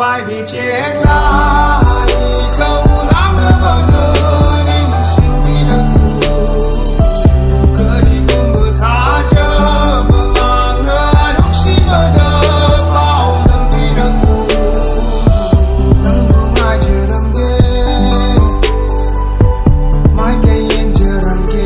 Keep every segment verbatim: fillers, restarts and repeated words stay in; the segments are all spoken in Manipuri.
ꯍꯥꯏꯕꯤ ꯆꯦꯛꯂꯥ, ꯏꯀꯧ ꯂꯥꯡꯅꯕꯗꯨ ꯅꯤꯡꯁꯤꯡꯕꯤꯔꯛꯎ꯫ ꯀꯔꯤꯒꯨꯝꯕ ꯊꯥꯖꯕ ꯃꯥꯡꯂ ꯅꯨꯡꯁꯤꯕꯗ ꯄꯥꯎꯗꯝꯕꯤꯔꯛꯎ꯫ ꯅꯪꯕꯨ ꯉꯥꯏꯖꯔꯝꯒꯦ, ꯃꯥꯏꯀꯩ ꯌꯦꯡꯖꯔꯝꯒꯦ꯫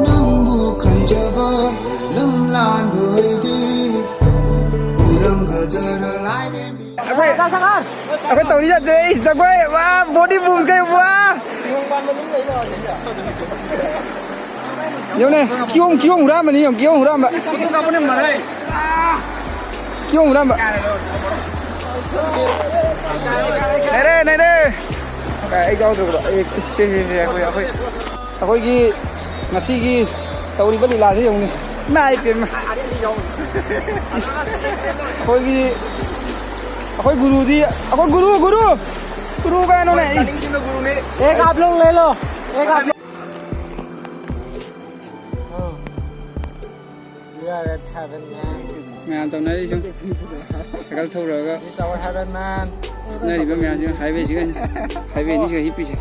ꯅꯪꯕꯨ ꯈꯟꯖꯕ ꯂꯝꯂꯥꯟꯕ ꯑꯩꯗꯤ ꯎꯔꯝꯒꯗ꯭ꯔ ꯂꯥꯏꯔꯦꯝꯕꯤ꯫ ꯑꯩꯈꯣꯏ, ꯑꯩꯈꯣꯏ ꯇꯧꯔꯤ ꯌꯥꯗꯦ꯫ ꯖꯒꯣꯏ, ꯋꯥ, body move ꯀꯩ, ꯋꯥ꯫ ꯌꯦꯡꯉꯨꯅꯦ, ꯀꯤꯍꯣꯝ, ꯀꯤꯍꯣꯝ ꯍꯨꯔꯥꯟꯕꯅꯤ, ꯌꯦꯡꯉꯨ, ꯀꯤꯍꯣꯝ ꯍꯨꯔꯥꯟꯕ꯫ ꯀꯤꯍꯣꯝ ꯍꯨꯔꯥꯟꯕ꯫ ꯅꯩꯔꯦ, ꯅꯩꯔꯦ꯫ ꯑꯩ ꯌꯥꯎꯗ꯭ꯔꯕ꯭ꯔꯣ? ꯑꯩ, ꯁꯦ, ꯁꯦ, ꯁꯦ, ꯑꯩꯈꯣꯏ, ꯑꯩꯈꯣꯏ, ꯑꯩꯈꯣꯏꯒꯤ ꯉꯁꯤꯒꯤ ꯇꯧꯔꯤꯕ ꯂꯤꯂꯥꯁꯦ ꯌꯦꯡꯉꯨꯅꯦ꯫ ꯏꯃꯥꯏ ꯄꯦꯝꯃ꯫ ꯑꯩꯈꯣꯏꯒꯤ, ꯑꯩꯈꯣꯏ ꯒꯨꯔꯨꯗꯤ, ꯑꯩꯈꯣꯏ ꯒꯨꯔꯨ, ꯒꯨꯔꯨ! ꯒꯨꯔꯨ ꯀꯥꯏꯅꯣꯅꯦ? ꯏꯁ꯫ एक आप लोग ले लो, एक आप लोग। We are at heaven, man. ꯃꯌꯥꯝ ꯇꯧꯅꯔꯤ ꯁꯨꯝ꯫ ꯁꯥꯏꯀꯜ ꯊꯧꯔꯒ It's our heaven, man. ꯆꯠꯅꯔꯤꯕ ꯃꯌꯥꯝꯁꯤ highway ꯁꯤꯒ, highway ꯑꯅꯤꯁꯤꯒ ꯍꯤꯞꯄꯤꯁꯦ꯫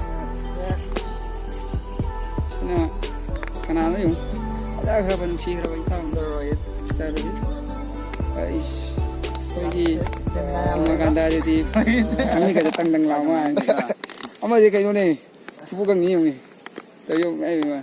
ꯁꯤꯅ ꯀꯅꯥꯅꯣ ꯌꯦꯡꯉꯨ꯫ ꯐꯖꯈ꯭ꯔꯕ, ꯅꯨꯡꯁꯤꯈ꯭ꯔꯕ ꯏꯇꯥꯎ꯫ Mister Rohit. ꯑꯩꯁ, ꯑꯩꯈꯣꯏꯒꯤ ꯀꯅꯥ ꯀꯥꯟꯗꯥꯗꯗꯤ ꯃꯃꯤꯠ ꯈꯛꯇ ꯇꯪ ꯇꯪ ꯂꯥꯎ ꯃꯥꯜꯂꯦ꯫ ꯑꯃꯁꯦ ꯀꯩꯅꯣꯅꯦ, ꯊꯨꯕꯨ ꯈꯪꯉꯤ ꯌꯦꯡꯉꯨꯅꯦ꯫ ꯇꯧ ꯌꯦꯡꯉꯨ, ꯑꯩ ꯏꯃꯥ꯫